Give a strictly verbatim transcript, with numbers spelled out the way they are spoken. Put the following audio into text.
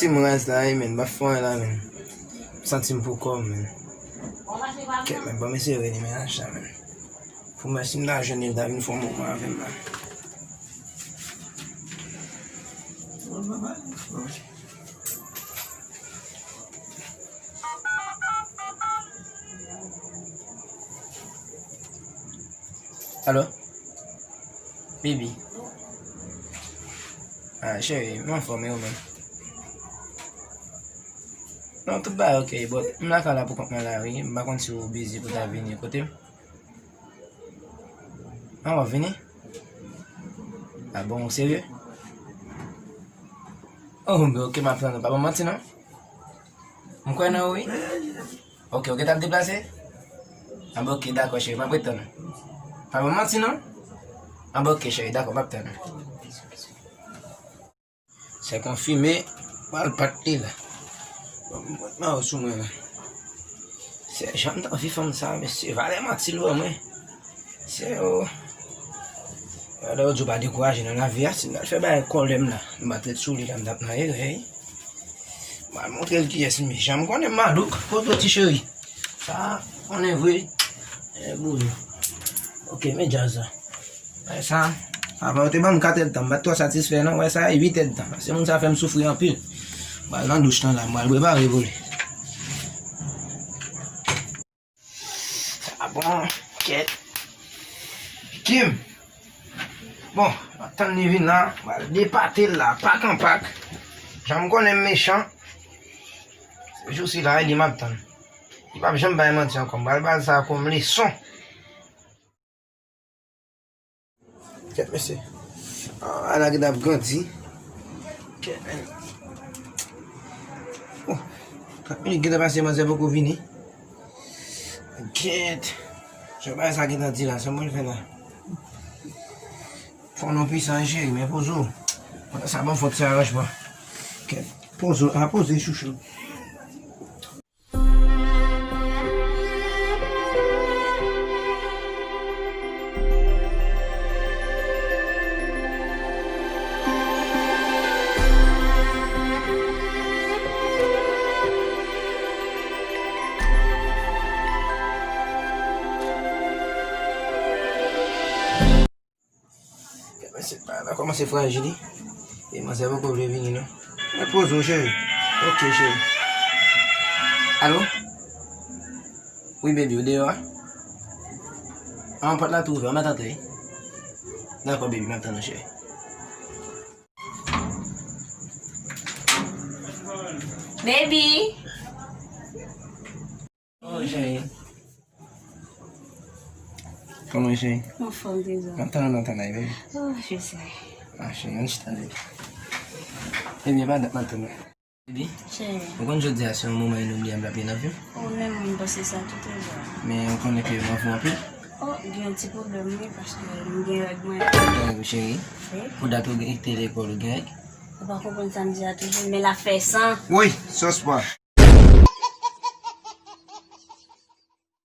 M raz la wi, men, m pa fè anyen la, men. M santi m pou kò m, men. Kèt, men, ban m eseye rele mennaj la, men. Pou mwen, si m ta jwenn li, l ta vin fè yon moman avè m la. Alo? Bibi. Ah, cheri, m anfòm, e ou menm? Non, tout bagay ok, but m lakay la pou kont mwen la, wi. M pa konn si ou busy pou ta vini kote m. Ah, w ap vini? Ah bon, ou serye? Oh, men ok, m ap tann ou. Pa ban m manti, non. M kwè nan ou, wi. Ok, ou gentan ap deplase? Anben, ok, dakò, cheri, m ap ret tann ou. Pa ban m manti, non. Anben, ok, cheri, dakò, m ap tann ou. Se konfime, pral bat li la. Bon, m pran mayo sou mwen la. Se jan m t anvi fanm sa, mesye, valè manti l ban mwen. Se, o. Gade, yo di w pa dekouraje nan lavi a, si m t al fè bagay kòlè m la, m bat tèt sou li la, m t ap nan erè, wi. M al montre l kiyès m ye. Jan m konnen m malouk, kote w ti cheri? Sa konnen vre. E boul. Ok, men djaz la. Wè sa. Avan yo te ban m kat èdtan, m pa t twò satisfè non. Wè sa, uit èdtan. Paske moun sa fè m soufri anpil. M al nan douch lan la, m al prepare pou li. Sa bon, kèt. Kim. Bon, m ap tann li vin la, m al depate l la, pak an pak. Jan m konnen m mechan. Se jou sila, e li m ap tann. Li p ap janm bay manti ankò. M pral ba l sa kòm leson. Kèt, mesye. Ah, ala ki t ap grandi. Kèt, men. Oh, trant minit gentan pase, manzè poko vini. Kèt. Jan bagay sa gentan di la, sa mwen fè la. Fò nou pwisan, cheri, men poze w. Sa ban fòt se aranjman. Kèt. Poze w, a poze chouchou. Kèt, mesye, pa la kòmanse frajil, wi. E manzè poko vle vini, non. Mwen poze w, cheri. Ok, cheri. Alo? Wi, baby, ou deyò a? An, pòt la tou ouvè, m ap tann ou, wi. Dakò, baby, m ap tann ou, cheri. Baby! Oh, cheri. Kòman, cheri? Anfòm, trezò. M ap tann ou nan tan la, baby. Oh, je sais. Ah, cheri, ann chita, baby. Ebyen, pa dat m ap tann ou. Baby, cheri, ou konn jodi a se yon moman inobliyab l ap ye nan vi m? Ou menm, m panse sa tou, trezò. Men ou konnen ke m anvi w anpil. Oh, gen yon ti pwoblèm, wi, paske m gen règ mwen. Gen règ ou, cheri? Wi. Pou dat ou gen, te lekòl ou gen règ? Ou pa konprann sa m di a toujou, men l ap fè san. Woy, sòs pwa.